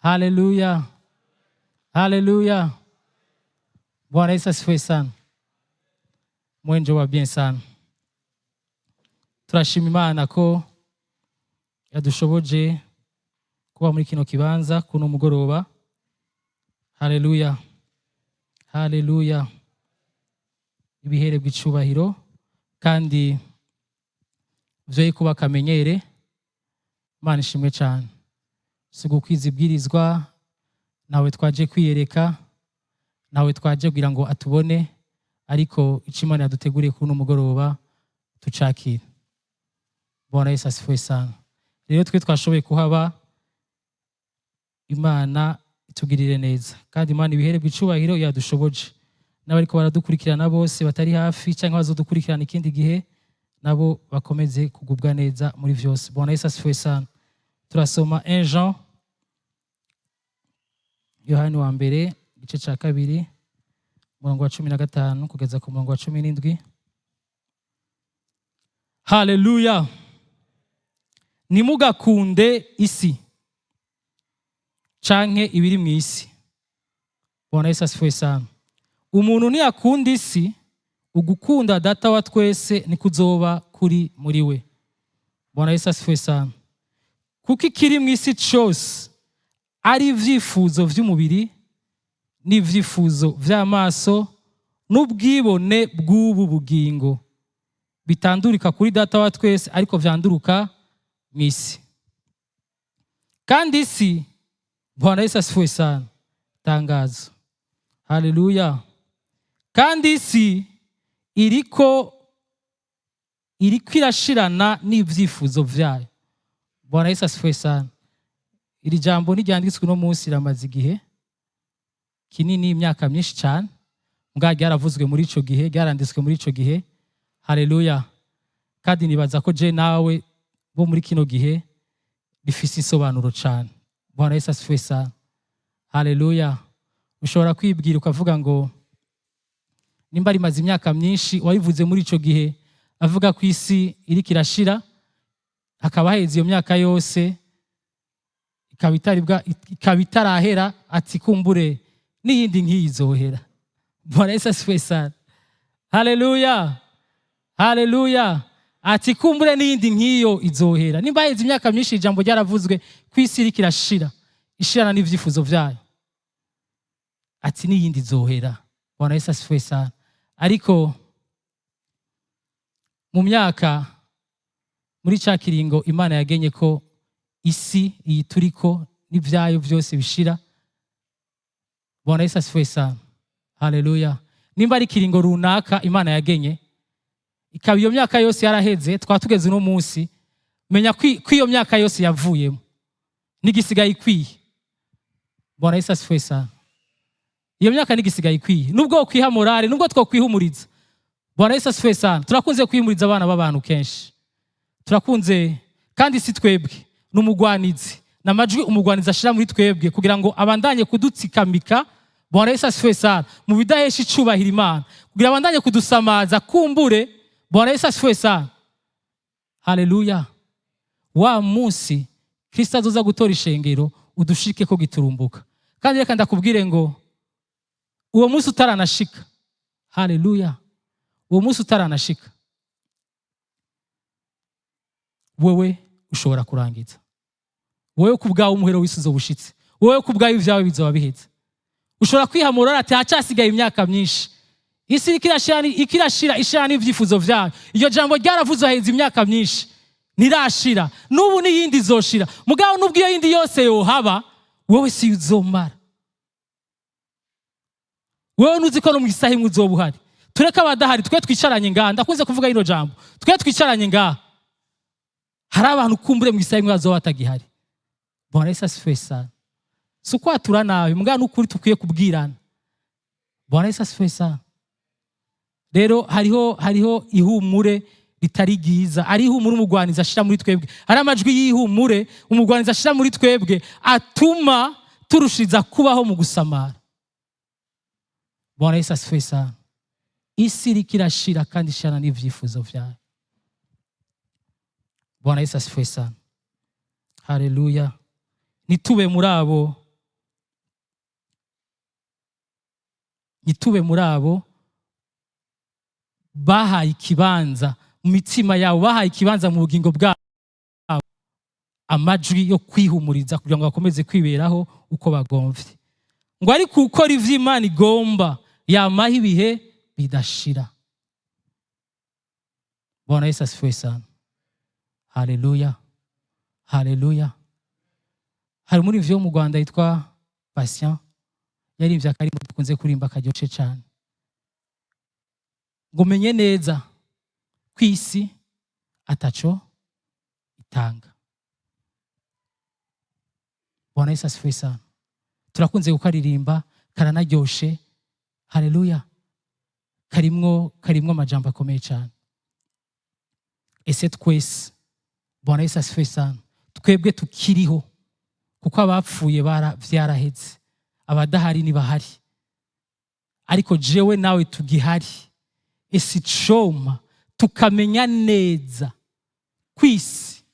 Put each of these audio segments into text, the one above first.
Haleluya, haleluya! Bwana Yesu asifiwe sana. Mwenjo wa bien sana. Turashima Imana ko yadushoboje kuba muri kino kibanza kuno mugoroba. Haleluya, haleluya! Ibihererwa icubahiro kandi vyoye kuba akamenyere. Imana ishimwe cyane. Si ugukwiza ibwirizwa, ntawe twaje kwiyereka, ntawe twaje kugira ngo atubone, ariko icyo Imana yaduteguriye kuri uno mugoroba tucakira. Bwana Yesu asifiwe sana. Rero twe twashoboye kuhaba, Imana itugirire neza kandi Imana ibihererwe icubahiro yadushoboje. N'abariko baradukurikirana bose batari hafi cyangwa bazodukurikirana ikindi gihe, nabo bakomeze kugubwa neza muri vyose. Bwana Yesu asifiwe sana. Turasoma 1 Jean, Yohani wa mbere, igice cya kabiri, umurongo wa 15 kugeza ku murongo wa 17. Haleluya! Ntimugakunde isi canke ibiri mu isi. Bwana Yesu asifiwe sana. Umuntu ntiyakunda isi, ugukunda Data wa twese nikuzoba kuri muri we. Bwana Yesu asifiwe sana. Kuko ikiri mu isi cose ari ivyifuzo vy'umubiri n'ivyifuzo vy'amaso n'ubwibone bw'ubu bugingo, bitandurika kuri Data wa twese, ariko vyanduruka mu isi. Kandi isi, Bwana Yesu asifiwe sana, tangazo, haleluya, kandi isi iriko irashirana n'ivyifuzo vyayo. Bwana Yesu asifiwe sana. Iri jambo ntiryanditswe uno munsi, riramaze igihe kinini, imyaka myinshi cyane mbwa ryaravuzwe muri ico gihe, ryaranditswe muri ico gihe. Haleluya! Kandi nibaza ko je nawe bo muri kino gihe rifise insobanuro cyane. Bwana Yesu asifiwe sana. Haleluya! Ushobora kwibwira ukavuga ngo nimba rimaze imyaka myinshi, wabivuze muri ico gihe avuga ko isi iriko irashira, hakaba haheze iyo myaka yose ikaba itarahera, ati kumbure n'iyindi nk'iyi izohera. Bwana Yesu asifiwe sana. Haleluya, haleluya! Ati kumbure n'iyindi nk'iyo izohera. Nimba haheze imyaka myinshi ijambo ryaravuzwe ko isi iriko irashira, ishirana n'ivyifuzo vyayo, ati n'iyindi izohera. Bwana Yesu asifiwe sana. Ariko mu myaka muri ca kiringo Imana yagenye ko isi iyi turiko n'ivyayo vyose bishira. Bwana Yesu asifiwe sana. Haleluya! Nimba ari ikiringo runaka Imana yagenye, ikaba iyo myaka yose yaraheze, twaba tugeze uno munsi, menya ko iyo myaka yose yavuyemo nigisigaye ikwiye. Bwana Yesu asifiwe sana. Iyo myaka nigisigaye ikwiye, nubwo wokwiha morale, nubwo twokwihumuriza. Bwana Yesu asifiwe sana. Turakunze kwihumuriza abana b'abantu kenshi, turakunze, kandi si twebwe, ni umugwanizi, ni amajwi umugwanizi ashira muri twebwe kugira ngo abandanye kudutsikamika. Bwana Yesu asifiwe sana. Mu bidahesha icubahiro Imana, kugira abandanye kudusamaza kumbure. Bwana Yesu asifiwe sana. Haleluya! Wa munsi Kristo azoza gutora ishengero, udushike ko giturumbuka. Kandi reka ndakubwire ngo uwo munsi utaranashika, haleluya, uwo munsi utaranashika, wewe ushobora kurangiza. Wowe ku bwawe umuhero w'isi uzoba ushitse, wowe ku bwawe ibyawe bizoba biheze. Ushobora kwihamura ati hacyasigaye imyaka myinshi, isi iriko irashira, ishira n'ivyifuzo vyayo. Iryo jambo ryaravuzwe haheze imyaka myinshi, ntirashira n'ubu, n'iyindi izoshira. Mugabo n'ubwo iyo yindi yose yohaba, wowe si uzomara. Wewe nuzi ko no mu isaha imwe uzoba uhari. Tureke abadahari, twe twicaranye ngaha. Ndakunze kuvuga rino jambo: twe twicaranye ngaha, hari abantu kumbure mu isaha imwe bazoba batagihari. Bwana Yesu asifiwe sana. Si ukwatura nabi, mugabo n'ukuri tukwiye kubwirana. Bwana Yesu asifiwe sana. Rero hariho ihumure ritari ryiza, ari ihumure umugwanizi ashira muri twebwe. Hari amajwi y'ihumure umugwanizi ashira muri twebwe atuma turushiriza kubaho mu gusamara. Bwana Yesu asifiwe sana. Isi iriko irashira kandi ishirana n'ivyifuzo vyayo. Bwana Yesu asifiwe sana. Haleluya! Ntitube muri abo. Ntitube muri abo bahaye ikibanza mu mitima yabo, bahaye ikibanza mu bugingo bwabo amajwi yo kwihumuriza kugira ngo bakomeze kwiberaho uko bagomvye. Ngo ariko ukora ivyo Imana igomba yamaho ibihe bidashira. Bwana Yesu asifiwe sana. Haleluya, haleluya. Hari umuririmbyi wo mu Rwanda yitwa Patient, yaririmbye akarimbo dukunze kuririmba karyoshe cyane, ngo menye neza ko isi ataco itanga. Bwana Yesu asifiwe sana. Turakunze kukaririmba, karanaryoshe. Haleluya. Karimwo amajambo akomeye cyane. Ese twese, Bwana Yesu asifiwe sana, twebwe tukiriho, kuko abapfuye vyaraheze, abadahari ntibahari, ariko jewe nawe tugihari, ese icoma tukamenya neza kwisi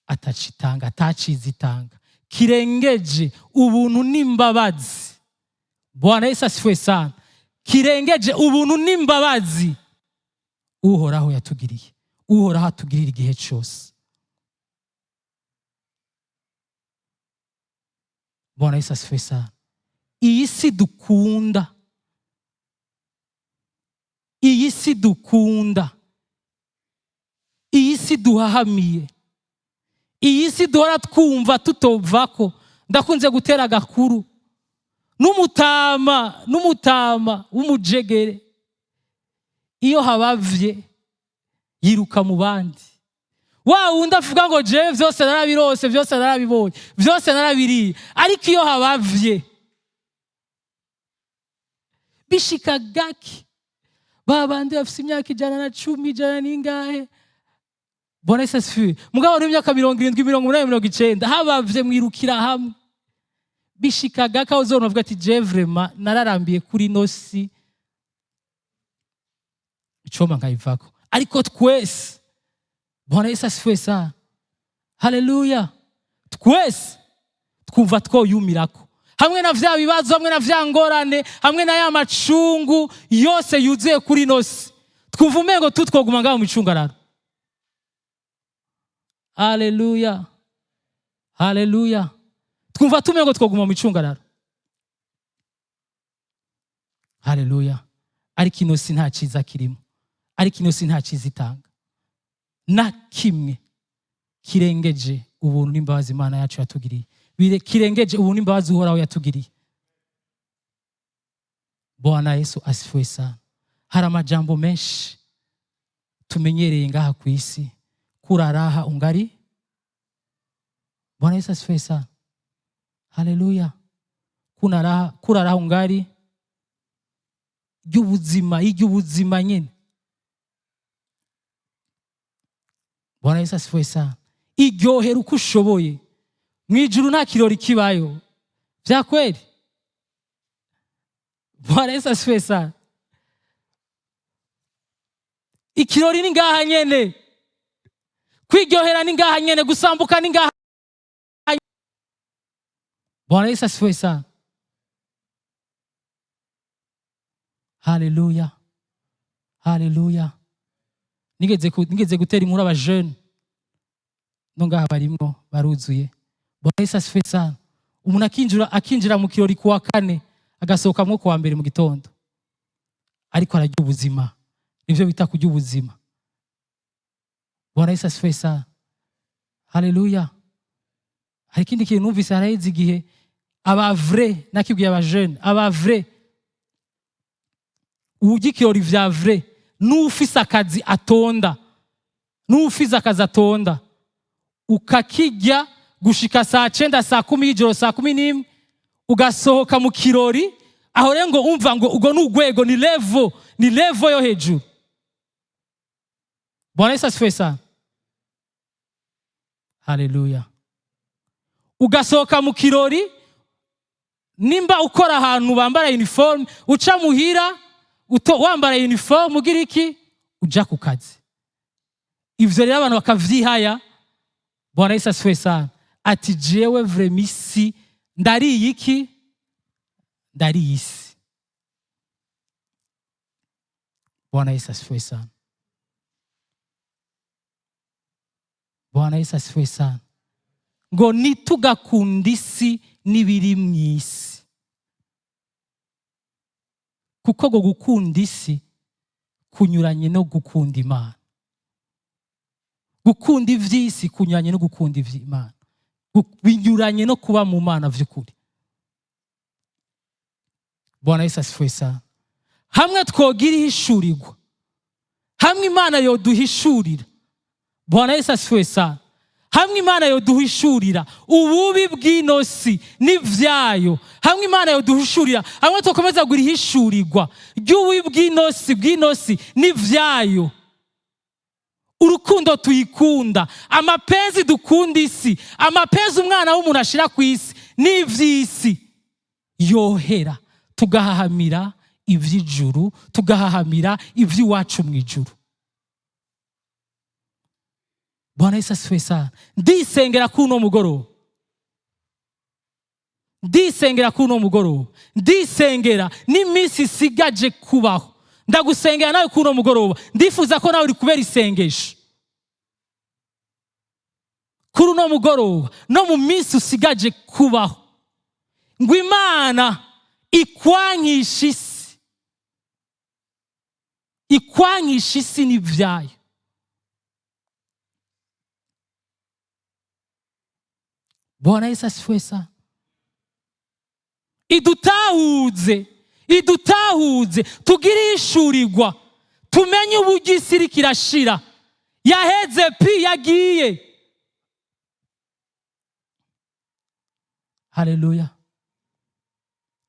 atacitanga, atacizitanga kirengeje ubuntu n'imbabazi? Bwana Yesu asifiwe sana. Kirengeje ubuntu n'imbabazi Uhoraho yatugiriye, Uhoraho atugirira igihe cyose. Bwana Yesu asifiwe sana. Iyi si dukunda, iyi si dukunda, iyi si duhahamiye, iyi si duhora twumva tutovako. Ndakunze gutera agakuru n'umutama w'umujegere, iyo habavye yiruka mu bandi. Wa wundi avuga ngo jewe vyose narabirose, vyose narabibonye, vyose narabiriye, ariko iyo habavye bishika gake. Ba bandi bafise imyaka 110, ijana n'ingahe, Bwana Yesu asifiwe, mugabo n'imyaka 70, 80, 90, habavye mwirukira hamwe. Bishika gake aho uzobona uvuga ati je vraiment nararambiye kuri ino si, icoma nkayivako. Ariko twese, Bwana Yesu asifiwe sana, haleluya, twese twumva twoyumirako hamwe na vya bibazo, hamwe na vya ngorane, hamwe na ya macungu yose yuzuye kuri ino si, twumva umengo tutwoguma ngaho mu icungararo. Haleluya, haleluya. Twumva tumengo twoguma mu icungararo. Haleluya. Ariko ino si nta cyiza kirimo, ariko ino si nta cyiza itanga na kimwe kirengeje ubuntu n'imbabazi Imana yacu yatugiriye, kirengeje ubuntu n'imbabazi Uhoraho yatugiriye. Bwana Yesu asifiwe sana. Hari amajambo menshi tumenyereye ngaha ku isi, kuraraha ungari. Bwana Yesu asifiwe sana. Haleluya. Kuraraha, kuraraha ungari ry'ubuzima, iry'ubuzima nyine. Bwana Yesu asifiwe sana. Iryohera uko ushoboye. Mu ijuru nta kirori kibayo vya kweli. Bwana Yesu asifiwe sana. Ikirori ni ngaha nyene, kwiryohera ni ngaha nyene, gusambuka ni ngaha. Bwana Yesu asifiwe sana. Haleluya, haleluya. Nigeze gutera inkuru abajene no ngaha barimwo baruzuye. Bwana Yesu asifiwe sana. Umuntu akinjira mu kirori kuwa kane, agasohokamwo kuwa mbere mu gitondo, ariko ararya ubuzima. Nivyo bita kurya ubuzima. Bwana Yesu asifiwe sana. Haleluya. Hari ikindi kintu numvise haraheze igihe, aba vrai, nakibwiye aba jeune, aba vrai, urya ikirori vya vrai n'ufise akazi atonda, n'ufise akazi atonda, ukakirya gushika saa 9, saa 10 y'ijoro, saa 11, ugasohoka mu kirori. Aho rero ngo umva ngo ubwo ni urwego, ni level, ni level yo hejuru. Bwana Yesu asifiwe sana. Haleluya. Ugasohoka mu kirori, nimba ukora ahantu bambara uniforme, uca muhira wambara uniforme, ugira iki, uja ku kazi. Ivyo rero abantu bakavyihaya. Bwana Yesu asifiwe sana. Ati jewe vraiment isi ndariye iki, ndariye isi. Bwana Yesu asifiwe sana. Bwana Yesu asifiwe sana. Ngo ntitugakunda isi n'ibiri mu isi, kuko ngo gukunda isi kunyuranye no gukunda Imana. Gukunda ivy'isi kunyuranye no gukunda ivy'Imana, binyuranye no kuba mu Mana vy'ukuri. Bwana Yesu asifiwe sana. Hamwe twogira ihishurirwa, hamwe Imana yoduhishurira. Bwana Yesu asifiwe sana. Hamwe Imana yoduhishurira ububi bw'ino si n'ivyayo, hamwe Imana yoduhishurira, hamwe twokomeza kugira ihishurirwa ry'ububi bw'ino si n'ivyayo, urukundo tuyikunda, amapenzi dukunda isi, amapenzi umwana w'umuntu ashira ku isi n'ivy'isi yohera, tugahahamira ivy'ijuru, tugahahamira ivy'iwacu mu ijuru. Bwana Yesu asifiwe sana. Ndisengera kuri uno mugoroba, ndisengera kuri uno mugoroba, ndisengera n'iminsi isigaje kubaho. Ndagusengera nawe kuri uno mugoroba, ndifuza ko nawe uri kubera isengesho kuri uno mugoroba no mu minsi usigaje kubaho, ngo Imana ikwankishe isi, ikwankishe isi n'ivyayo. Bwana Yesu asifiwe sana. Idutahuze, idutahuze, tugire ishurirwa, tumenye uburyo isi iriko irashira, yaheze pi, yagiye. Haleluya,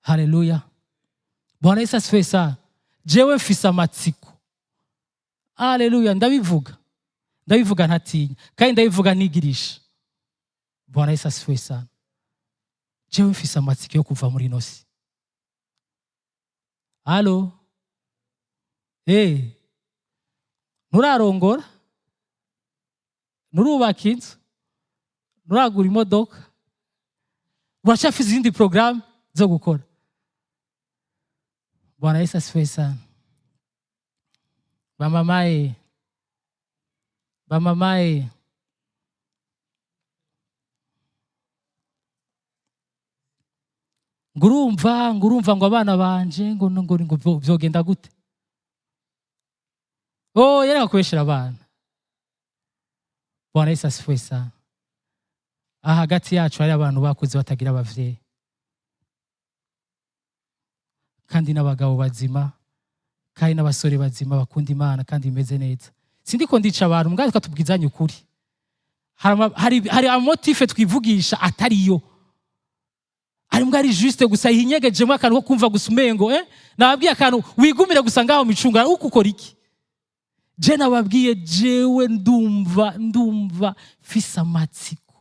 haleluya. Bwana Yesu asifiwe sana. Jewe mfise amatsiko. Haleluya, ndabivuga, ndabivuga ntatinya, kandi ndabivuga ntigirisha. Bwana Yesu asifiwe sana. Jewe mfise amatsiko yo kuva muri ino si. Alo? Nturarongora? Nturubaka inzu? Nturagura imodoka? Uracafise izindi programme zo gukora? Bwana Yesu asifiwe sana. Bamamaye, bamamaye, ngurumva ngo abana banje ngo ngo ngo vyogenda gute? Oh, yareka kubeshera abana. Bwana Yesu asifiwe sana. Aha hagati yacu hari abantu bakuze batagira abavyeyi, kandi n'abagabo bazima, kandi n'abasore bazima bakunda Imana kandi bimeze neza. Sindiko ndica abantu, mbwa reka tubwizanye ukuri. Hari amotife twivugisha atariyo. Hari mbwa ari juste gusa yinyegejemo akantu ko kumva gusa umengo, Nababwiye akantu wigumire gusa ngaho micunga uko ukora iki? Je nababwiye jewe ndumva fise amatsiko.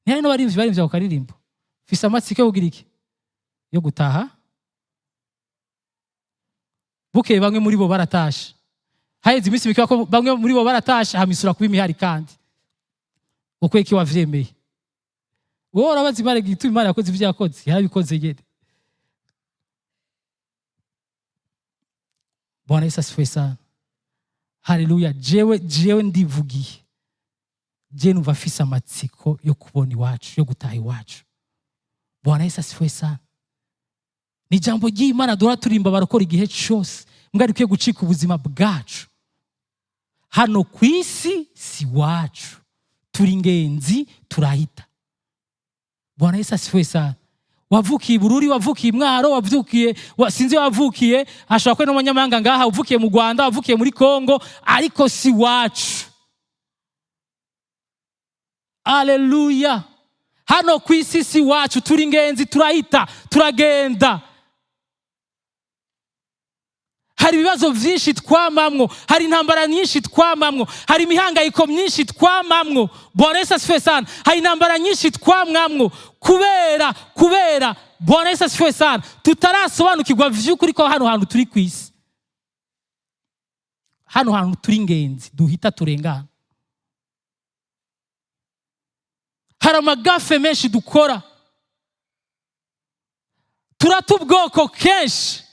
Ntihari n'abarimvyi barimvye ako karirimbo. Fise amatsiko yo kugira iki? Yo gutaha. Bukeye bamwe muri bo baratashe. Haheze iminsi mike ko bamwe muri bo baratashe, hamisura kuba imihari kandi. Uko iki wavyemeye? Wowe urabaza Imana igituma Imana yakoze ivyo yakoze, yarabikoze nyene. Bwana Yesu asifiwe sana. Haleluya. Jewe ndivugiye. Je numva afise amatsiko yo kubona iwacu, yo gutaha iwacu. Bwana Yesu asifiwe sana. Ni ijambo ry'Imana duhora turimba barakora igihe cyose, mbwa rikwiye gucika ubuzima bwacu. Hano ku isi si wacu, turi ingenzi, turahita. Bwana Yesu asifiwe sana. Wavukiye i Bururi, wavukiye i Mwaro, wavukiye, sinzi wavukiye, hashobora kuba n'umunyamahanga ngaha, uvukiye mu Rwanda, wavukiye muri Kongo, ariko si wacu. Haleluya. Hano ku isi si wacu, turi ingenzi, turahita, turagenda. Hari ibibazo vyinshi twamamwo, hari intambara nyinshi twamamwo, hari imihangayiko myinshi twamamwo. Bwana Yesu asifiwe sana. Hari intambara nyinshi twamwamwo kubera Bwana Yesu asifiwe sana, tutarasobanukirwa vy'ukuri ko hano hantu turi ku isi, hano hantu turi ingenzi, duhita turengana. Hari amagafe menshi dukora, turata ubwoko kenshi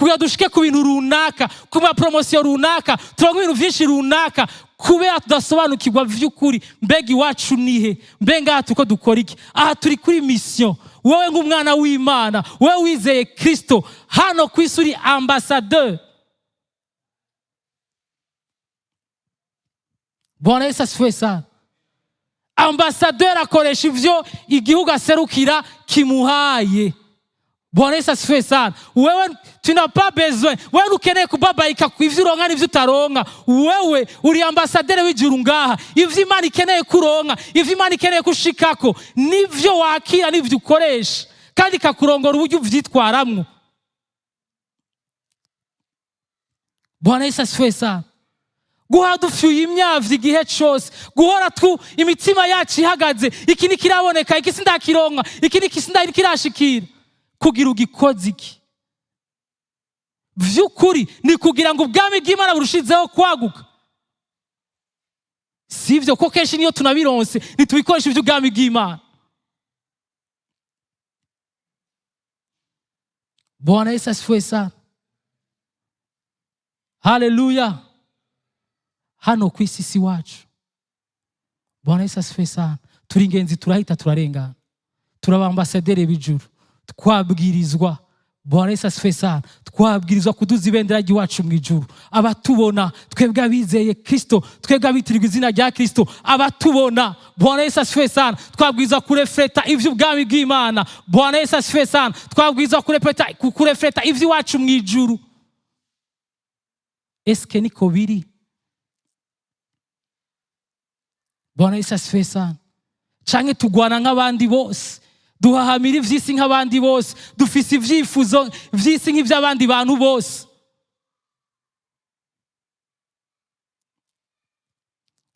Kugira dushike ku bintu runaka, ku ma promotion runaka, turonke ibintu vyinshi runaka, kubera tudasobanukirwa vy'ukuri mbega iwacu nihe, mbe ngaha turiko dukora iki? Aha turi kuri mission. Wewe nk'umwana w'Imana, wewe wizeye Kristo, hano ku isi uri ambassadeur. Bwana Yesu asifiwe sana. Ambassadeur akoresha ivyo igihugu aserukira kimuhaye. Bwana Yesu asifiwe sana. Wewe tu n'as pas besoin, wewe ntukeneye kubabayika ku ivyo uronka n'ivyo utaronka. Wewe uri ambassadeur w'ijuru ngaha. Ivyo Imana ikeneye kuronka, ivyo Imana ikeneye kushikako, nivyo wakira, nivyo ukoresha, kandi ikakurongora uburyo uvyitwaramwo. Bwana Yesu asifiwe sana. Guhora dufyuye imyavyo igihe cose, guhora tu imitima yacu ihagaze, iki ntikiraboneka, iki sindakironka, iki ntikirashikira, kugira ugikoze iki? Vy'ukuri ni kugira ngo ubwami bw'Imana burushizeho kwaguka. Sivyo ko kenshi niyo tunabironse ntitubikoresha ivy'ubwami bw'Imana. Bwana Yesu asifiwe sana. Haleluya. Hano ku isi si wacu. Bwana Yesu asifiwe sana. Turi ingenzi, turahita turarengana, turaba ambasaderi b'ijuru, twabwirizwa. Bwana Yesu asifiwe sana. Twabwirizwa kuduza ibendera ry'iwacu mu ijuru. Abatubona twebwe abizeye Kristo, twebwe abitirirwa izina rya Kristo, abatubona, Bwana Yesu asifiwe sana, twabwirizwa kurefleta ivy'ubwami bw'Imana. Bwana Yesu asifiwe sana. Twabwirizwa kurefleta ivy'iwacu mu ijuru. Eske niko biri? Bwana Yesu asifiwe sana. Canke tugwana nk'abandi bose, duhahamira ivy'isi nk'abandi bose, dufise ivyifuzo vy'isi nk'ivy'abandi bantu bose.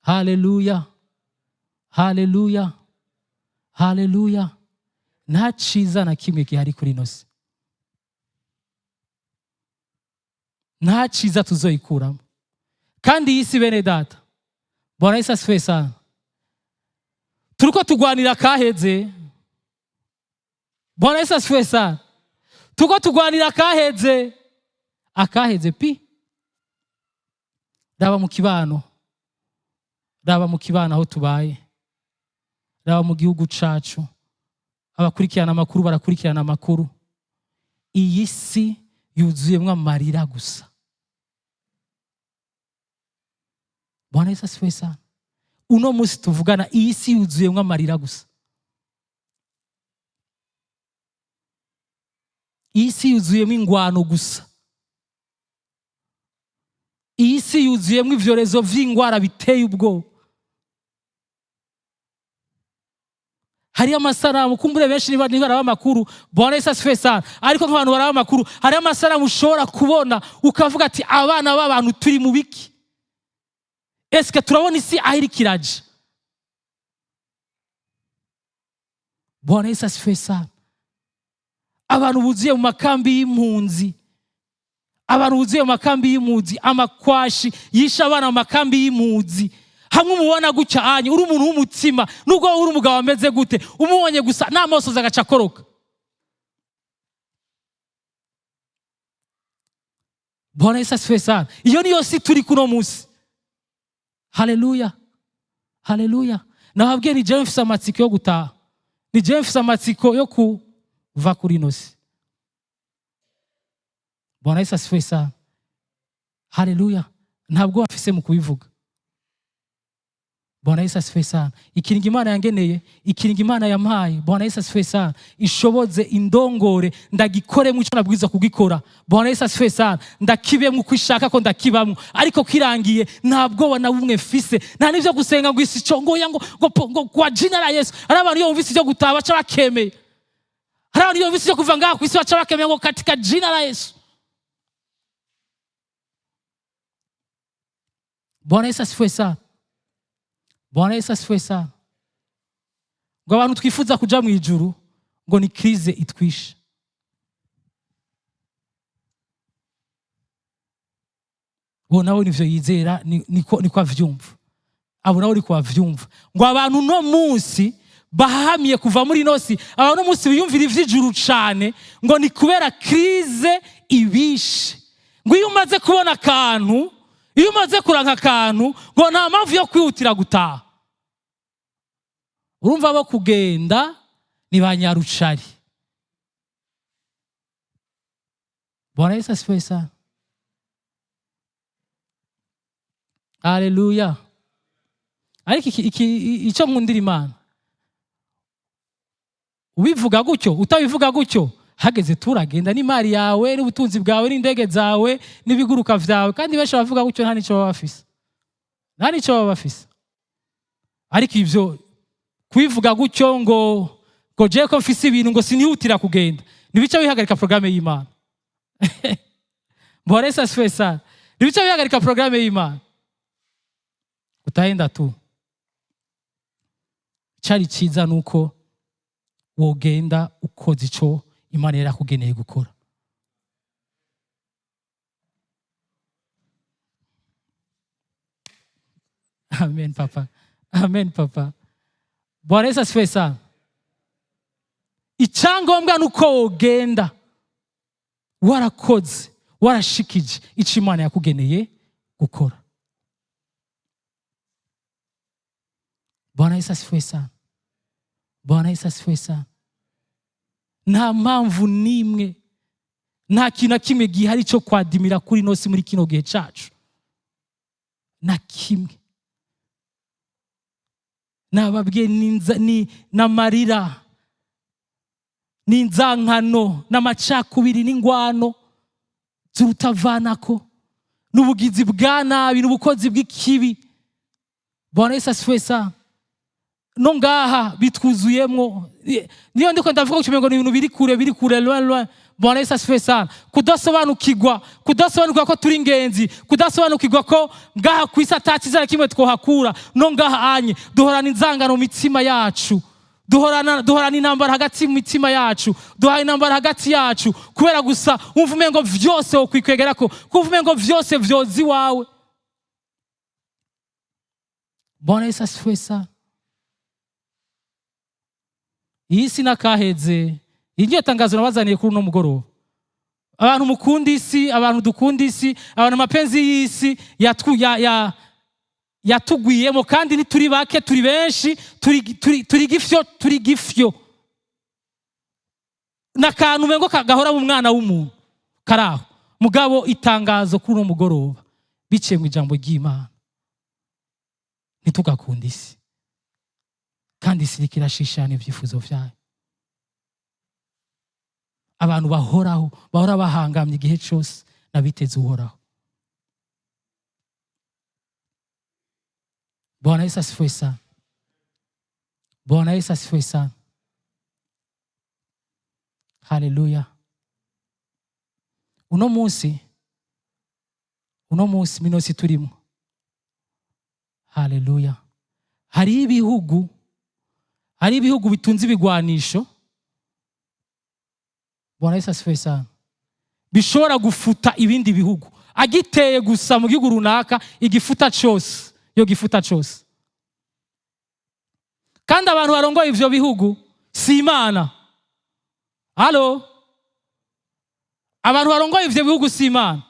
Haleluya, haleluya, haleluya. Nta ciza na kimwe gihari kuri ino si, nta ciza tuzoyikuramo. Kandi iyi si bene data, Bwana Yesu asifiwe sana, turiko tugwanira kaheze. Bwana Yesu asifiwe sana. Turiko tugwanira kaheze, akaheze pi. Raba mu kibano, raba mu kibano aho tubaye, raba mu gihugu cacu. Abakurikirana amakuru barakurikirana amakuru. Iyi si yuzuyemwo amarira gusa. Bwana Yesu asifiwe sana. Uno musi tuvugana, iyi si yuzuyemwo amarira gusa. Iyi si yuzuyemwo ingwano gusa. Iyi si yuzuyemwo ivyorezo vy'ingwara biteye ubwoba. Hariyo amasanamu, kumbure benshi niba baraba amakuru, Bwana Yesu asifiwe sana, ariko nk'abantu baraba amakuru, hariyo amasanamu ushobora kubona ukavuga ati abana b'abantu turi mu biki? Eske turabona isi aho iriko iraja? Bwana Yesu asifiwe sana. Abantu buzuye mu makambi y'impunzi, abantu buzuye mu makambi y'impunzi, amakwashi yishe abana mu makambi y'impunzi. Hamwe umubona gutya anye, uri umuntu w'umutima, nubwo wowe uri umugabo ameze gute, umubonye gusa n'amaso agaca akoroka. Bwana Yesu asifiwe sana. Iyo niyo si turi kuno munsi. Haleluya, haleluya. Nababwiye ni jewe mfise amatsiko yo gutaha, ni jewe mfise amatsiko yo kuva kuri ino si. Bwana Yesu asifiwe sana. Haleluya. Ntabwo mfise mu kubivuga. Bwana Yesu asifiwe sana. Ikiringo Imana yangeneye, ikiringo Imana yampaye, Bwana Yesu asifiwe sana, ishoboze indongore ndagikoremo ico nabwirizwa kugikora. Bwana Yesu asifiwe sana. Ndakibemwo uko ishaka ko ndakibamwo, ariko kirangiye nta bwoba na bumwe mfise, nta n'ivyo gusenga ngo isi ico ngo ya ngo, ngo, ngo kwa jina la Yesu. Hari abantu iyo bumvise ivyo gutaha baca bakemeye, hari abantu iyo bumvise ivyo kuva ngaha kw'isi baca bakemeye ngo katika jina la Yesu. Bwana Yesu asifiwe sana. Bwana Yesu asifiwe sana. Ngo abantu twifuza kuja mu ijuru ngo ni crise itwishe. Bo nawe nivyo yizera, niko avyumva. Abo nawe niko avyumva. Ngo abantu no munsi Bahamiye kuva muri ino si, abantu umunsi biyumvira ivy'ijuru cane ngo ni kubera crise ibishe. Ngo iyo umaze kubona akantu, iyo umaze kuranka akantu, ngo nta mpamvu yo kwihutira gutaha. Urumva bo kugenda ni ba nyarucari. Bwana Yesu asifiwe sana. Haleluya. Ariko icyo nkundira Imana, ubivuga gutyo utabivuga gutyo, hageze turagenda n'imari yawe n'ubutunzi bwawe n'indege zawe n'ibiguruka vyawe. Kandi benshi bavuga gutyo nta nico baba bafise, nta nico baba bafise. Ariko ivyo kubivuga gutyo ngo jewe ko mfise ibintu ngo sinihutira kugenda, ntibica bihagarika programme y'Imana. Bwana Yesu asifiwe sana. Ntibica bihagarika programme y'Imana. Utaenda tu. Cari ciza nuko wogenda ukoze ico Imana yarakugeneye gukora. Amen papa. Amen papa. Bwana Yesu asifiwe sana. Icyangombwa nuko wogenda warakoze, warashikije ico Imana yakugeneye gukora. Bwana Yesu asifiwe sana. Bwana Yesu asifiwe sana. Nta mpamvu n'imwe, nta kintu na kimwe gihari cyo kwadimira kuri ino si muri kino gihe cacu. Na kimwe. Nababwiye ni n'amarira, n'inzankano, n'amacakubiri, n'ingwano z'urutavanako, n'ubugizi bwa nabi, n'ubukozi bw'ikibi. Bwana Yesu asifiwe sana. No ngaha bitwuzuyemwo. Niyo ndiko ndavuga gutyo ngo ni ibintu biri kure, biri kure, loin, loin. Bwana Yesu asifiwe sana. Kudasobanukirwa, kudasobanukirwa ko turi ingenzi, kudasobanukirwa ko ngaha ku isi ata cyiza na kimwe twohakura. No ngaha anye duhorana inzangano mu mitima yacu, duhorana intambara hagati mu mitima yacu, duhorana intambara hagati yacu, kubera gusa wumva umengo vyose wokwikwegerako, kumva umengo vyose vyoza iwawe. Bwana Yesu asifiwe sana. Iyi si nakaheze. Iyi niyo tangazo nabazaniye kuri uno mugoroba. Abantu mukunda isi, abantu dukunda isi, abantu amapenzi y'isi yatugwiyemo, kandi ntituri bake, turi benshi, turi gifyo, turi gifyo. Nakantu umengo gahora mu mwana w'umuntu karaho. Mugabo itangazo kuri uno mugoroba biciye mu ijambo ry'Imana, ntitugakunda isi, kandi isi iriko irashishana ibyifuzo vyayo. Abantu bahoraho, bahora bahangamye igihe cose n'abiteze Uhoraho. Bwana Yesu asifiwe sana. Bwana Yesu asifiwe sana. Haleluya. Uno munsi, uno munsi mino si turimo. Haleluya. Hari ibihugu, hari ibihugu bitunze ibigwanisho. Bwana Yesu asifiwe sana. Bishobora gufuta ibindi bihugu. Agiteye gusa mu gihugu runaka, igifuta cose, yo gifuta cose. Kandi abantu barongoye ivyo bihugu si Imana. Halo? Abantu barongoye ivyo bihugu si Imana.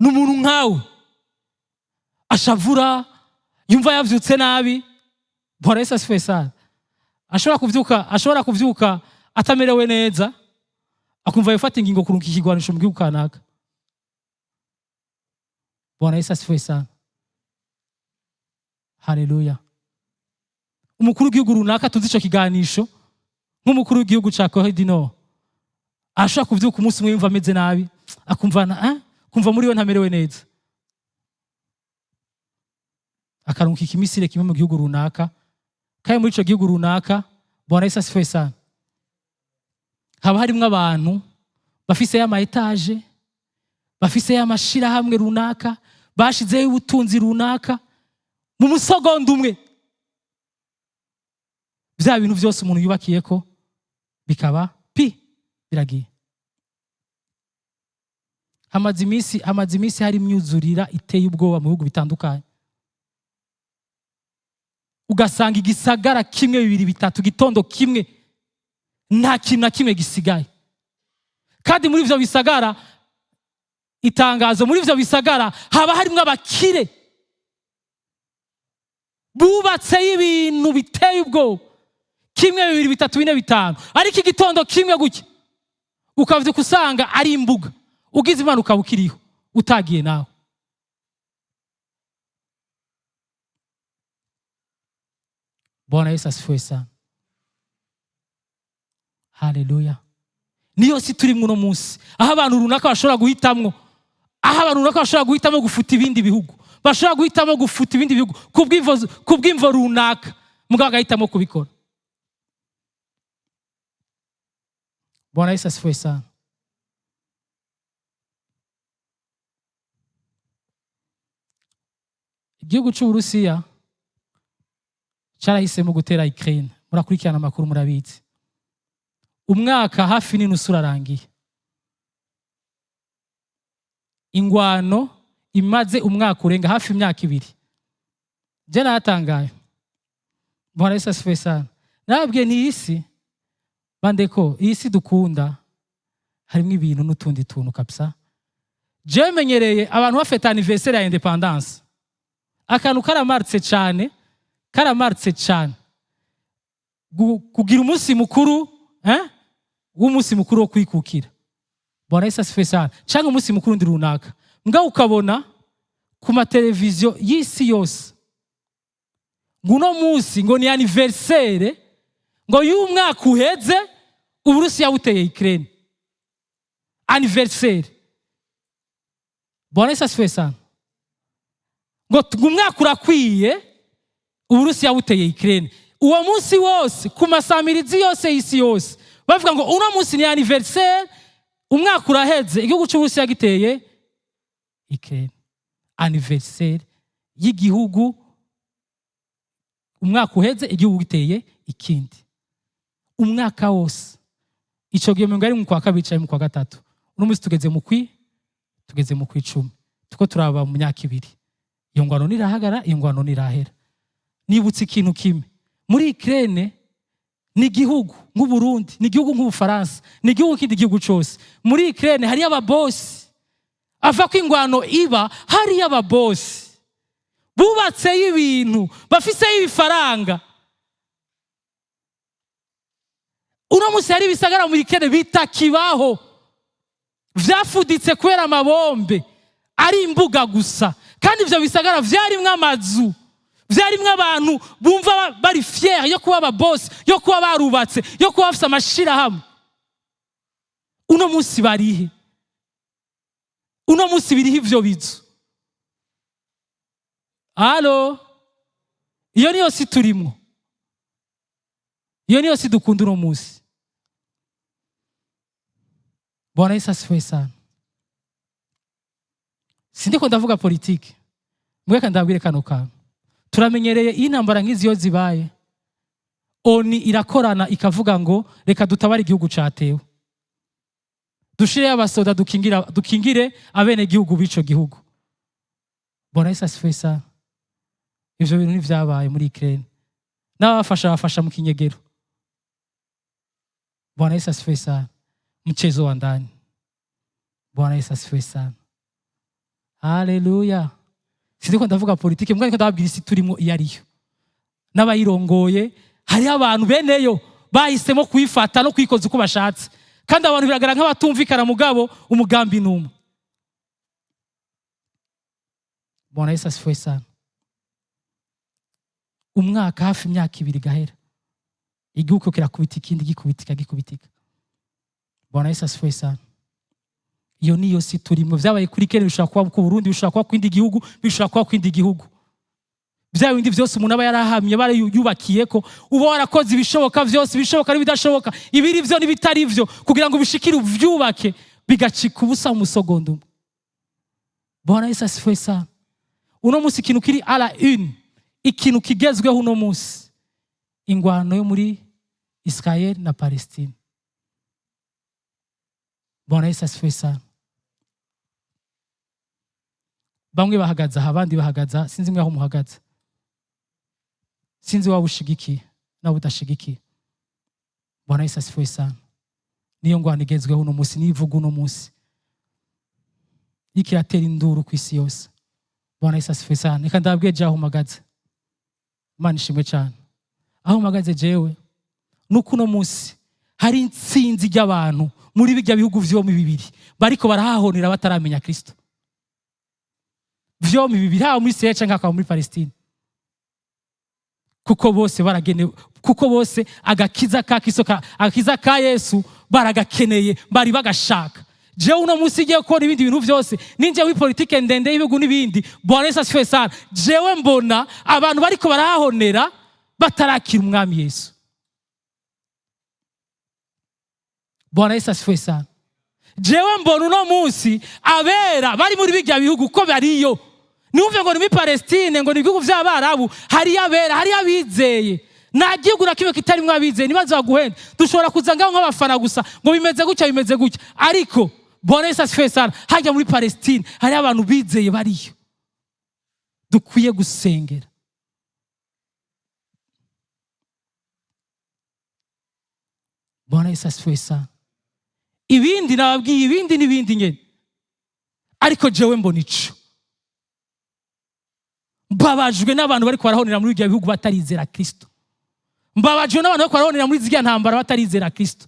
Ni umuntu nkawe ashavura, yumva yavyutse nabi. Bwana Yesu asifiwe sana. Ashobora kuvyuka, ashobora kuvyuka atamerewe neza, akumva yofata ingingo kurunka ikigwanisho mu gihugu kanaka. Bwana Yesu asifiwe sana. Haleluya. Umukuru w'igihugu runaka tuzi ico kiganisho, nk'umukuru w'igihugu ca Corée du Nord, ashobora kuvyuka umunsi umwe yumva ameze nabi, akumva kumva muri we ntamerewe neza, akarunka ikimisire kimwe mu gihugu runaka, kandi muri ico gihugu runaka, Bwana Yesu asifiwe sana, haba harimwo abantu bafise ya ma etage, bafise ya mashirahamwe runaka, bashizeho ubutunzi runaka, mu musogondo umwe vya bintu vyose umuntu yubakiyeko bikaba pi biragiye. Hamaze iminsi hari imyuzurira iteye ubwoba mu bihugu bitandukanye. Ugasanga igisagara kimwe, bibiri, bitatu, gitondo kimwe nta kintu na kimwe gisigaye. Kandi muri ivyo bisagara, itangazo, muri ivyo bisagara haba harimwo abakire bubatseyo ibintu biteye ubwoba, kimwe, bibiri, bitatu, bine, bitanu. Ariko igitondo kimwe gutya ukavyuka usanga ari imbuga, ugize Imana ukaba ukiriho utagiye nawe. Bwana Yesu asifiwe sana. Haleluya. Niyo si turimwo uno munsi, aho abantu runaka bashobora guhitamwo, aho abantu runaka bashobora guhitamo gufuta ibindi bihugu, bashobora guhitamo gufuta ibindi bihugu kubw'imvo runaka, mugabo agahitamo kubikora. Bwana Yesu asifiwe sana. Igihugu c'Uburusiya carahisemo gutera Ukraine. Murakurikirana amakuru, murabizi. Umwaka hafi n'inusu urarangiye, ingwano imaze umwaka urenga hafi imyaka 2. Je naratangaye. Bwana Yesu asifiwe sana. Narababwiye nti iyi si bandeko, iyi si dukunda harimo ibintu n'utundi tuntu kabisa. Je menyereye abantu bafeta anniversaire ya independance, akantu karamarutse cyane, karamarutse cyane. Kugira umunsi mukuru, w'umunsi mukuru wo kwikukira. Bwana Yesu asifiwe sana. Canke umunsi mukuru ndi runaka, mbwa ukabona ku mateleviziyo y'isi yose ngo uno munsi ngo ni anniversaire ngo y'umwaka uheze Uburusiya buteye Ukraine. Anniversaire. Bwana Yesu asifiwe sana. Ngo umwaka urakwiye Uburusiya buteye Ukraine. Uwo munsi wose ku masamirizi yose y'isi yose bavuga ngo uno munsi ni anniversaire, umwaka uraheze igihugu c'Uburusiya giteye Ukraine. Anniversaire y'igihugu, umwaka uheze igihugu giteye ikindi. Umwaka wose ico gihe ngo ari mu kwa kabiri canke mu kwa gatatu. Uno munsi tugeze mu kwi, tugeze mu kwicumi, tuko turaba mu myaka 2. Iyo ngwano nirahagara, iyo ngwano nirahera. Nibutse ikintu kimwe, muri Ukraine ni igihugu nk'Uburundi, ni igihugu nk'Ubufaransa, ni igihugu kindi gihugu cose. Muri Ukraine hariyo ababosi, ava ko ingwano iba hariyo ababosi bubatseyo ibintu, bafiseyo ibifaranga. Uno munsi hari ibisagara muri Ukraine bitakibaho, vyafuditse kubera amabombe, ari imbuga gusa. Kandi ivyo bisagara vyarimwo amazu, vyarimwo abantu bumva bari fier yo kuba ababosi, yo kuba barubatse, yo kuba bafise amashirahamwe. Uno munsi barihe? Uno munsi biriho ivyo bizu? Allo, iyo niyo si turimwo, iyo niyo si dukunda uno munsi. Bwana Yesu asifiwe sana. Sindiko ndavuga politike, mweka ndabwire kano kantu. Turamenyereye iyi ntambara nk'izi iyo zibaye, ONU irakorana ikavuga ngo reka dutabare igihugu catewe, dushireyo abasoda dukingire abene gihugu b'ico gihugu. Bwana Yesu asifiwe sana. Ivyo bintu ntivyabaye muri Ukraine, n'abafasha bafasha mu kinyegero. Bwana Yesu asifiwe sana. Mchezo wa ndani. Bwana Yesu asifiwe sana. Haleluya. Sindiko ndavuga politike, mbwa niko ndababwira isi turimo iyo ariyo n'abayirongoye. Hariho abantu beneyo bahisemo kuyifata no kuyikoza uko bashatse, kandi abantu biragaragara nk'abatumvikana, mugabo umugambi ni umwe. Bwana Yesu asifiwe sana. Umwaka hafi imyaka 2 gahera, igihugu kirakubita ikindi, gikubitika gikubitika. Bwana Yesu asifiwe sana. Iyo niyo si turimo. Vyabaye kuri Kenya, bishobora kuba ku Burundi, bishobora kuba kwindi gihugu, bishobora kuba kwindi gihugu. Vya bindi vyose umuntu aba yarahamye, barayubakiye ko uba warakoze ibishoboka vyose, ibishoboka n'ibidashoboka, ibiri vyo n'ibitari vyo, kugira ngo ubishikire uvyubake, bigacika ubusa mu musogondo umwe. Bwana Yesu asifiwe sana. Uno munsi ikintu kiri à la une, ikintu kigezweho uno munsi, ingwano yo muri Israel na Palestine. Bwana Yesu asifiwe sana. Bamwe bahagaze aha, abandi bahagaze aha, sinzi mwe aho muhagaze. Sinzi waba ushigikiye nawe udashigikiye. Bwana Yesu asifiwe sana. Niyo ngwano igezweho uno munsi, niyo ivuga uno munsi, iriko iratera induru ku isi yose. Bwana Yesu asifiwe sana. Reka ndababwiye je aho mpagaze. Imana ishimwe cyane. Aho mpagaze jewe nuko uno munsi hari intsinzi ry'abantu muri bijya bihugu vyombi bibiri bariko barahahonera bataramenya Kristo. Vyombi bibiri, haba muri Syria canke hakaba muri Palestine, kuko bose baragenewe, kuko bose agakiza ka Kristo, agakiza ka Yesu baragakeneye, bari bagashaka. Jewe uno munsi ngiye kubona ibindi bintu vyose, ninje muri politike ndende y'ibihugu n'ibindi. Bwana Yesu asifiwe sana. Jewe mbona abantu bariko barahahonera batarakira umwami Yesu. Bwana Yesu asifiwe sana. Jewe mbona uno munsi abera bari muri bijya bihugu ko bariyo. Niwumve ngo ni muri Palestine, ngo ni ibihugu vy'Abarabu, hariyo abera, hariyo abizeye. Nta gihugu na kimwe kitarimwo abizeye, ntibaze baguhende. Dushobora kuza ngaho nk'abafana gusa ngo bimeze gutya, bimeze gutya, ariko Bwana Yesu asifiwe sana, hajya muri Palestine hariyo abantu bizeye bariyo dukwiye gusengera. Bwana Yesu asifiwe sana. Ibindi nababwiye, ibindi n'ibindi nyene, ariko jewe mbona ico mbabajwe n'abantu bariko barahonera muri ibyo bihugu batarizera Kristo. Mbabajwe n'abantu bariko barahonera muri ziriya ntambara batarizera Kristo.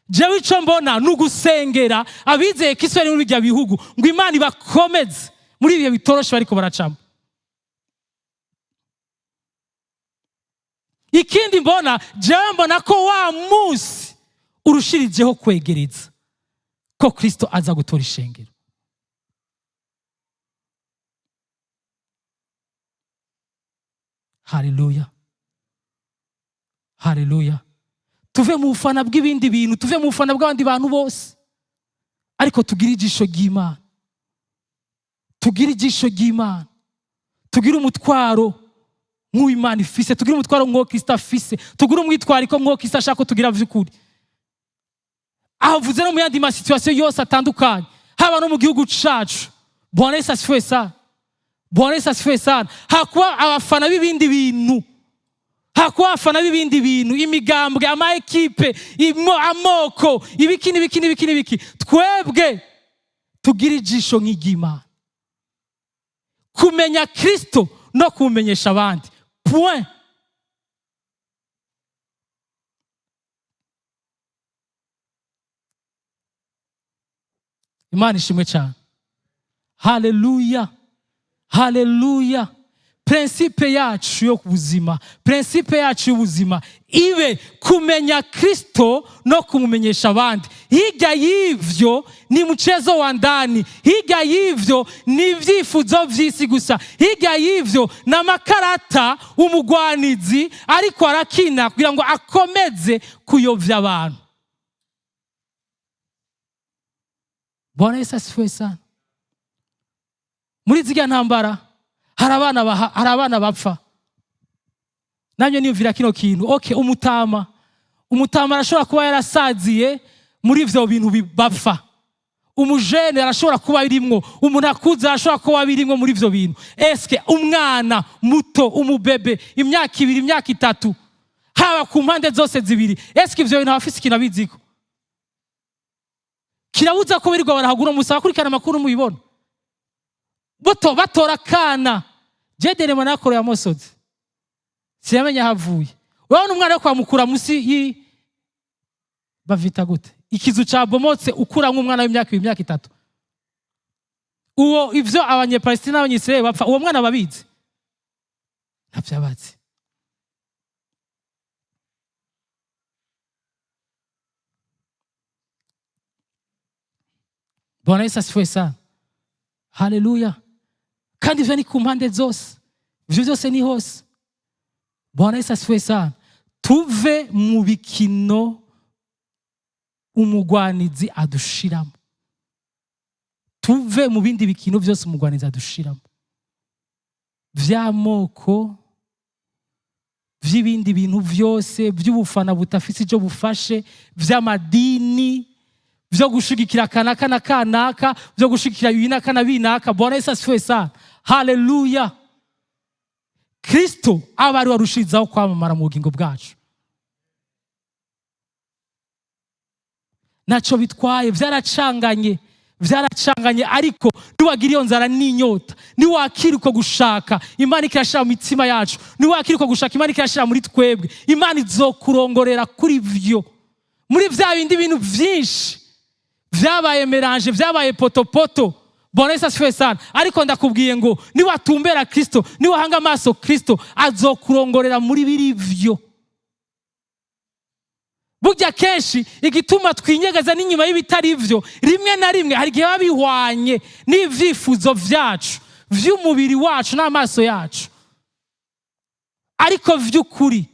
Jewe ico mbona ni ugusengera abizeye Kristo bari muri ibyo bihugu ngo Imana ibakomeze muri ibihe bitoroshe bariko baracamo. Ikindi mbona, jewe mbona ko wa munsi urushirijeho kwegereza ko Kristo aza gutora ishengero. Haleluya, haleluya. Tuve mu bufana bw'ibindi bintu, tuve mu bufana bw'abandi bantu bose, ariko tugire ijisho ry'Imana, tugire ijisho ry'Imana, tugire umutwaro nk'uw'Imana ifise, tugire umutwaro nk'uwo Kristo afise, tugire umwitwariko nk'uwo Kristo ashaka ko tugira vy'ukuri. Aho mvuze no mu yandi ma situation yose atandukanye, haba no mu gihugu cacu. Bwana Yesu asifiwe sana. Bwana Yesu asifiwe sana. Hakuba abafana b'ibindi bintu, hakuba abafana b'ibindi bintu, imigambwe, ama ekipe, amoko, ibiki n'ibiki n'ibiki n'ibiki. Twebwe tugira ijisho nk'iry'Imana, kumenya Kristo no kumumenyesha abandi. Point. Imana ishimwe cyane. Haleluya, haleluya. Principe yacu yo kubuzima, principe yacu y'ubuzima ibe kumenya Kristo no kumumenyesha abandi. Hirya y'ivyo ni mchezo wa ndani, hirya y'ivyo ni ivyifuzo vy'isi gusa, hirya y'ivyo ni amakarata umugwanizi ariko arakina kugira ngo akomeze kuyovya abantu. Bwana Yesu asifiwe sana. Muri zirya ntambara hari abana baha, hari abana bapfa. Nanjye niyumvira kino kintu. Okay, umutama arashobora kuba yarasaziye muri ivyo bintu bapfa. Umujene arashobora kuba birimwo, umuntu akuze arashobora kuba birimwo muri ivyo bintu. Eske umwana muto, umubebe, imyaka 2, imyaka 3, haba ku mpande zose zibiri, eske ivyo bintu abafise ikintu abiziko? Kirabuza ko birirwa barahagura umusaba kurikana amakuru mubibona. Boto batora kana. Jedere manakoro ya mosozi. Siyamenya havuye. Urabona umwana yo kwamukura musi yi bavita gute? Ikizu ca bomotse ukura nk'umwana w'imyaka 2, imyaka 3. Uwo ivyo abanyepalestina n'abanyisirayeli bapfa, uwo mwana babizi? Ntavyabazi. Bwana Yesu asifiwe sana. Haleluya. Kandi ivyo ni ku mpande zose, ivyo vyose ni hose. Bwana Yesu asifiwe sana. Tuve mu bikino umugwanizi adushiramo, tuve mu bindi bikino vyose umugwanizi adushiramo, vy'amoko, vy'ibindi bintu vyose, vy'ubufana butafise ico bufashe, vy'amadini, vyo gushigikira kanaka na kanaka, vyo gushigikira ibi n'aka na binaka. Bwana Yesu asifiwe sana. Haleluya. Kristo aba ari warushirizaho kwamamara mu bugingo bwacu. Ntacyo bitwaye, byaracanganye, byaracanganye, ariko niwagira iyo nzara n'inyota, niwakira uko gushaka Imana ikirashira mu mitima yacu, niwakira uko gushaka Imana ikirashira muri twebwe, Imana izokurongorera kuri vyo, muri vya bindi bintu vyinshi vyabaye mélange, vyabaye potopoto. Bwana Yesu asifiwe sana. Ariko ndakubwiye ngo niwatumbera Kristo, niwahanga amaso Kristo, azokurongorera muri biri vyo. Burya kenshi igituma twinyegeza n'inyuma y'ibitari vyo, rimwe na rimwe hari igihe biba bihwanye n'ivyifuzo vyacu vy'umubiri wacu n'amaso yacu, ariko vy'ukuri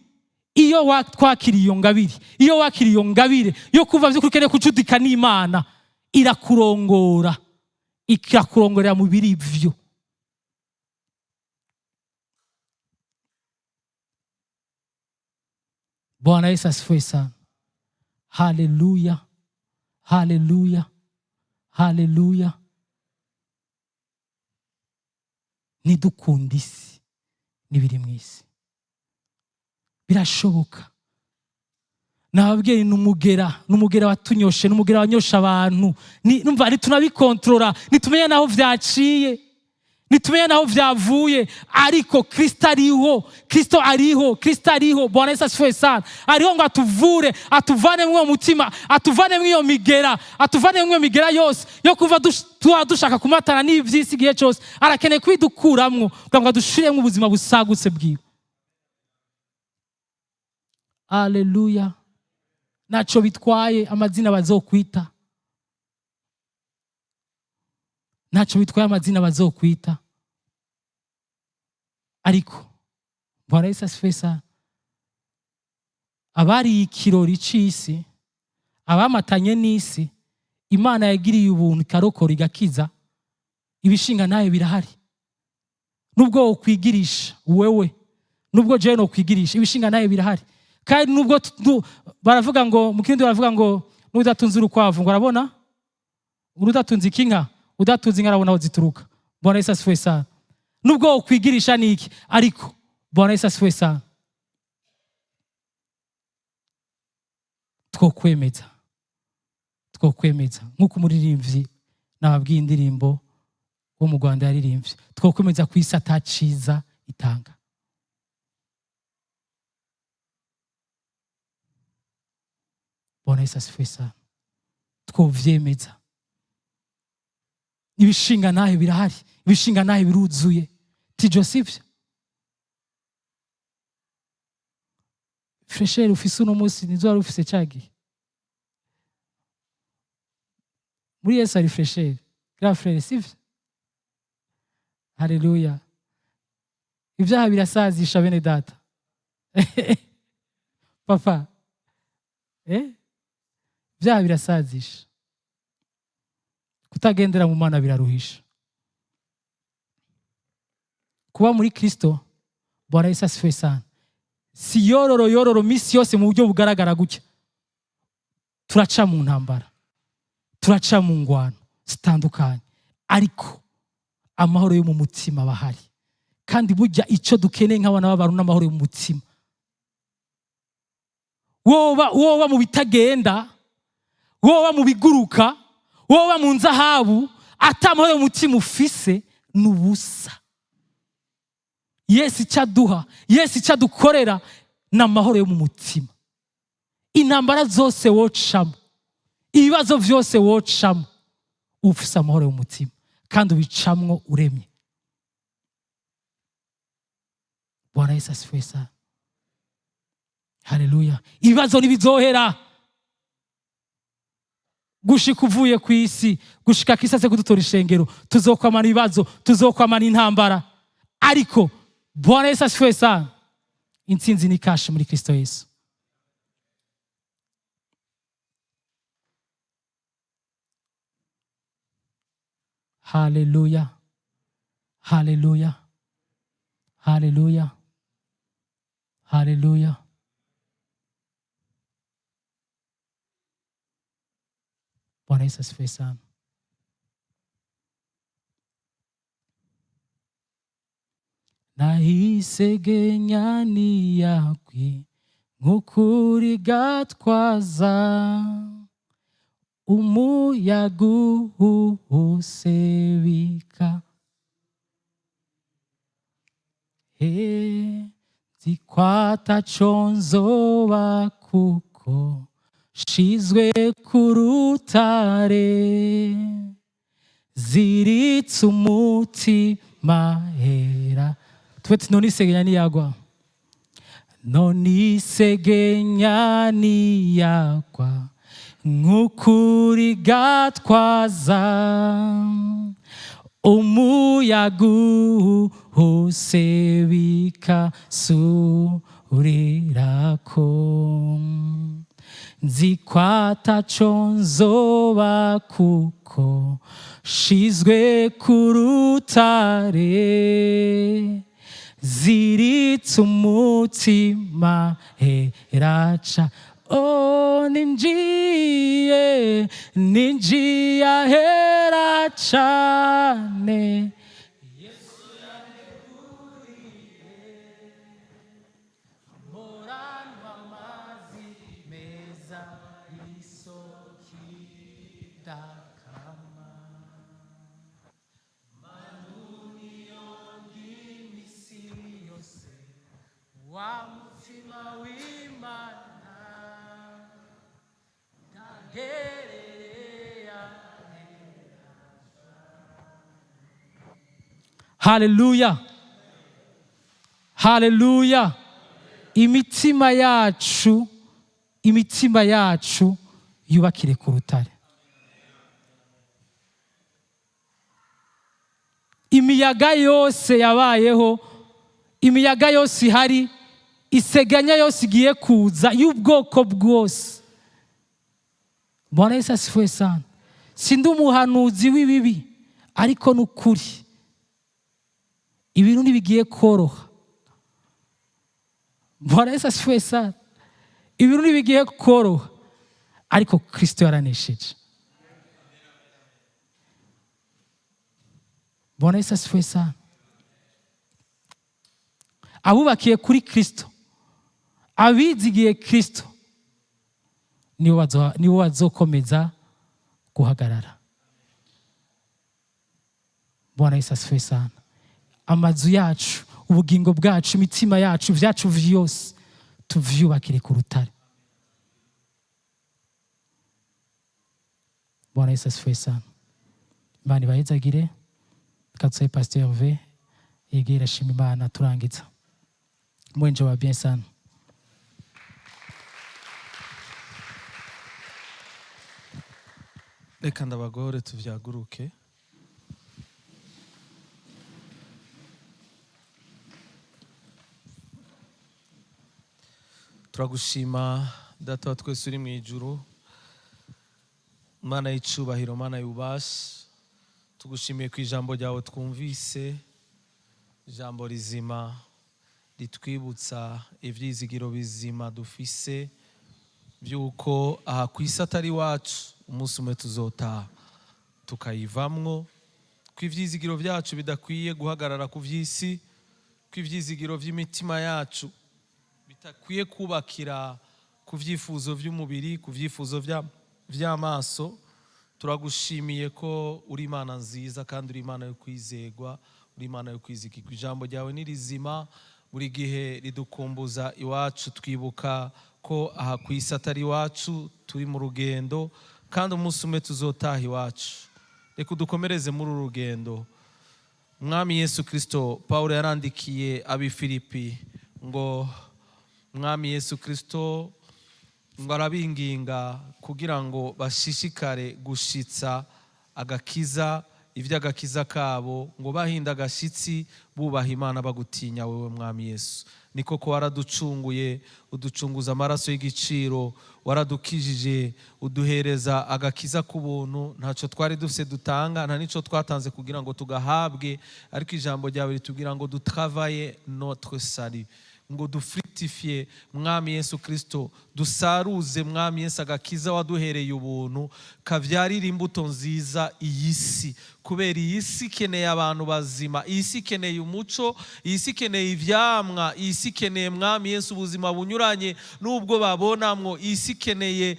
iyo twakiriye iyo ngabire, iyo wakiriye iyo ngabire yo kuva vy'ukuri ukeneye kucudika n'Imana, irakurongora, ikakurongorera mu biri vyo. Bwana Yesu asifiwe sana. Haleluya, haleluya, haleluya. Nidukunda isi n'ibiri mu isi, birashoboka. Nababwiye ni umugera, ni umugera watunyoshe, ni umugera wanyoshe abantu. Numva ntitunabikontorora, ntitumenya naho vyaciye, ntitumenya naho vyavuye, ariko Kristo ariho, Kristo ariho, Kristo ariho. Bwana Yesu asifiwe sana. Ariho ngo atuvure, atuvane mw'uwo mutima, atuvane mw'iyo migera, atuvane mw'iyo migera yose yo kuva tuba dushaka kumatana n'ivy'isi igihe cose. Arakeneye kwidukuramwo kugira ngo adushiremwo ubuzima busagutse bwiwe. Haleluya. Naco bitwaye amazina bazokwita, naco bitwaye amazina bazokwita, ariko Bwana Yesu asifiwe sana. Abari ikirori c'isi, abamatanye n'isi, Imana yagiriye ubuntu ikarokora igakiza, ibishinga nawe birahari. Nubwo wokwigirisha wewe, nubwo jewe nokwigirisha, ibishinga nawe birahari. Kandi nubwo baravuga ngo mu kindi baravuga ngo n'udatunze urukwavu ngo arabona, udatunze ikinka, udatunze inka arabona aho zituruka. Bwana Yesu asifiwe sana. Nubwo wokwigirisha niki, ariko Bwana Yesu asifiwe sana. Twokwemeza, twokwemeza nk'uko umuririmbyi nababwiye indirimbo wo mu Rwanda yaririmbye, twokwemeza ku isi ataciza itanga. Bwana Yesu asifiwe sana. Twovyemeza. Ibishinga nahe birahari, ibishinga nahe biruzuye. Tijo sivyo? Fresher ufise uno munsi nizo wari ufise ca gihe. Muri Yesu hari fresher. Grand frère sivyo? Haleluya. Ibyaha birasazisha bene data. Papa. Ibyaha birasazisha. Kutagendera mu Mana biraruhisha. Kuba muri Kristo, Bwana Yesu asifiwe sana. Si yororo yororo misi yose mu buryo bugaragara gutya. Turaca mu ntambara, turaca mu ngwano zitandukanye, ariko amahoro yo mu mutima aba ahari. Kandi burya icyo dukeneye nk'abana b'abantu n'amahoro yo mu mutima. Woba mu bitagenda, woba mu biguruka, woba mu nzahabu, ata amahoro yo mu mutima ufise ni ubusa. Yesu icyo aduha, Yesu icyo adukorera ni amahoro yo mu mutima. Intambara zose wocamo, ibibazo vyose wocamo, ufise amahoro yo mu mutima kandi ubicamwo uremye. Bwana Yesu asifiwe sana. Haleluya. Ibibazo ntibizohera gushika uvuye ku isi, gushika Kristo aze kudutora ishengero, tuzokwamana ibibazo, tuzokwamana intambara, ariko Bwana Yesu asifiwe sana. Intsinzi ni kashe muri Kristo Yesu. Haleluya, haleluya, haleluya, haleluya. Bwana Yesu asifiwe sana. Nahisegenya niyagwi nk'ukuri gatwaza umuyaga uhusebika he zikwata conzoba kuko shizwe ku rutare ziritse umutima hera. Tube tuti none isegenya niyagwa, none isegenya niyagwa nk'ukuri gatwaza umuyaga uhusebika surirako nzikwata conzoba kuko shizwe ku rutare ziritse umutima heraca. Oh, ninjiye ninjiye ahera cane. Moranwa amazi meza y'isoko idakama. Manuni imisi yose wa mutima w'Imana ndagerereye. Haleluya, haleluya! Imitima yacu, imitima yacu yubakire ku rutare. Imiyaga yose yabayeho, imiyaga yose ihari, iseganya yose igiye kuza y'ubwoko bwose. Bwana Yesu asifiwe sana. Sindi umuhanuzi w'ibibi, ariko ni ukuri ibintu ntibigiye koroha. Bwana Yesu asifiwe sana. Ibintu ntibigiye koroha, ariko Kristo yaranesheje. Bwana Yesu asifiwe sana. Abubakiye kuri Kristo, abizigiye Kristo, nibo bazokomeza guhagarara. Bwana Yesu asifiwe sana. Amazu yacu, ubugingo bwacu, imitima yacu, ibyacu vyose tuvyubakire ku rutare. Bwana Yesu asifiwe sana. Imana ibahezagire. Reka dusabe Pasteur V yegera ashima Imana turangiza. Mwenje wa bien sana. Reka ndabagore tuvyaguruke. Turagushima Data wa twese uri mu ijuru, Mana y'icubahiro, Mana y'ububasha. Tugushimiye ku ijambo ryawe twumvise, ijambo rizima ritwibutsa ivyizigiro bizima dufise by'uko aha ku isi atari iwacu, umunsi umwe tuzotaha tukayivamwo, ko ivyizigiro byacu bidakwiye guhagarara ku vy'isi, ko ivyizigiro vy'imitima yacu bitakwiye kubakira ku vyifuzo vy'umubiri, ku vyifuzo vy'amaso. Turagushimiye ko uri Imana nziza kandi uri Imana yo kwizegwa, uri Imana yo kwizigirwa. Ijambo ryawe ni rizima, buri gihe ridukumbuza iwacu, twibuka ko aha ku isi atari iwacu, turi mu rugendo kandi umunsi umwe tuzotaha iwacu. Reka udukomereze muri uru rugendo, Mwami Yesu Kristo. Pawulo yarandikiye ab'i Filipi ngo Mwami Yesu Kristo ngo arabinginga kugira ngo bashishikare gushitsa agakiza, ivy'agakiza kabo, ngo bahinda agashitsi bubaha Imana bagutinya wewe Mwami Yesu. Ni koko waraducunguye, uducunguza amaraso y'igiciro, waradukijije, uduhereza agakiza k'ubuntu. Ntacyo twari dufise dutanga, nta n'ico twatanze kugira ngo tugahabwe, ariko ijambo ryawe ritubwira ngo dutravaye notre salut. Ngo dufructifie, Mwami Yesu Kristo, dusaruze, Mwami Yesu, agakiza waduhereye ubuntu kavyarira imbuto nziza iyi si, kubera iyi si ikeneye abantu bazima, iyi si ikeneye umuco, iyi si ikeneye ivyamwa, iyi si ikeneye, Mwami Yesu, ubuzima bunyuranye n'ubwo babonamwo. Iyi si ikeneye,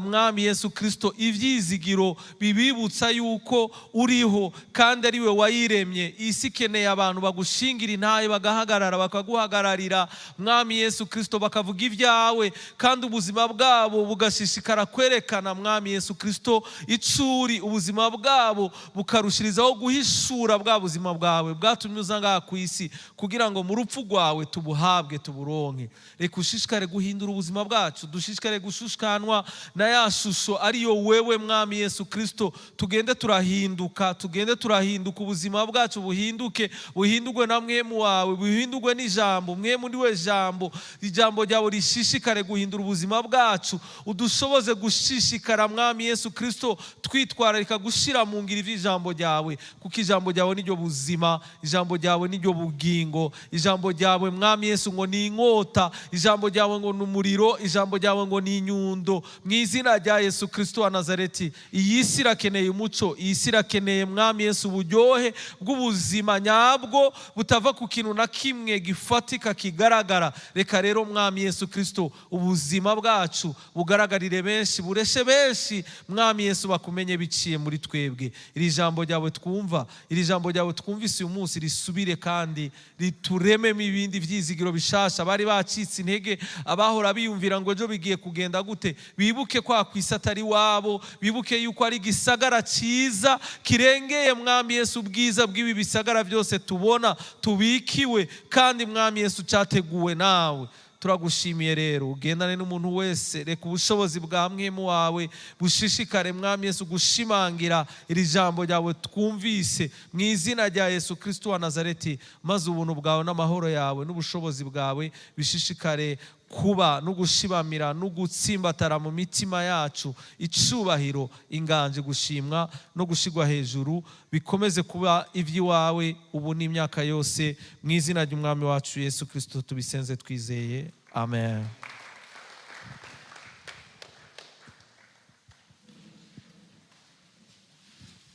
Mwami Yesu Kristo, ivyizigiro bibibutsa yuko uriho kandi ari we wayiremye. Iyi si ikeneye abantu bagushingira intahe, bagahagarara, bakaguhagararira, Mwami Yesu Kristo, bakavuga ibyawe, kandi ubuzima bwabo bugashishikara kwerekana, Mwami Yesu Kristo, icuri. Ubuzima bwabo bukarushirizaho guhishura bwa buzima bwawe bwatumye uza ngaha ku isi kugira ngo mu rupfu rwawe tubuhabwe, tuburonke. Reka ushishikare guhindura ubuzima bwacu, dushishikare gushushanwa na ya shusho ariyo wewe, Mwami Yesu Kristo. Tugende turahinduka, tugende turahinduka, ubuzima bwacu buhinduke, buhindurwe na Mpwemu wawe, buhindurwe n'ijambo. Mpwemu niwe jambo. Ijambo ryawe rishishikare guhindura ubuzima bwacu, udushoboze gushishikara, Mwami Yesu Kristo, twitwararika gushira mu ngiro ivy'ijambo ryawe, kuko ijambo ryawe niryo buzima, ijambo ryawe niryo bugingo. Ijambo ryawe, Mwami Yesu, ngo ni inkota, ijambo ryawe ngo ni umuriro, ijambo ryawe ngo ni inyundo. Mu izina rya Yesu Kristo wa Nazareti, iyi si irakeneye umuco, iyi si irakeneye, Mwami Yesu, uburyohe bw'ubuzima nyabwo butava ku kintu na kimwe gifatika kigaragara. Reka rero, Mwami Yesu Kristo, ubuzima bwacu bugaragarire benshi, bureshe benshi, Mwami Yesu, bakumenye biciye muri twebwe. Iri jambo ryawe twumva, iri jambo ryawe twumvise uyu munsi, risubire kandi riturememo ibindi vyizigiro bishasha. Bari bacitse intege, abahora biyumvira ngo ejo bigiye kugenda gute, bibuke kwa kwisi atari wabo, bibuke yuko ari igisagara ciza kirengeye, Mwami Yesu, ubwiza bw'ibi bisagara byose tubona, tubikiwe kandi, Mwami Yesu, cyateguwe nawe. Turagushimiye rero, ugendane n'umuntu wese. Reka ubushobozi bwa Mpwemu wawe bushishikare, Mwami Yesu, gushimangira iri jambo ryawe twumvise, mu izina rya Yesu Kristo wa Nazareti, maze ubuntu bwawe n'amahoro yawe n'ubushobozi bwawe bishishikare kuba no gushibamira no gutsimbatara mu mitima yacu. Icubahiro, inganje, gushimwa no gushigwa hejuru bikomeze kuba iby'iwawe ubu n'imyaka yose. Mu izina ry'Umwami wacu Yesu Kristo tubisenze twizeye, amen.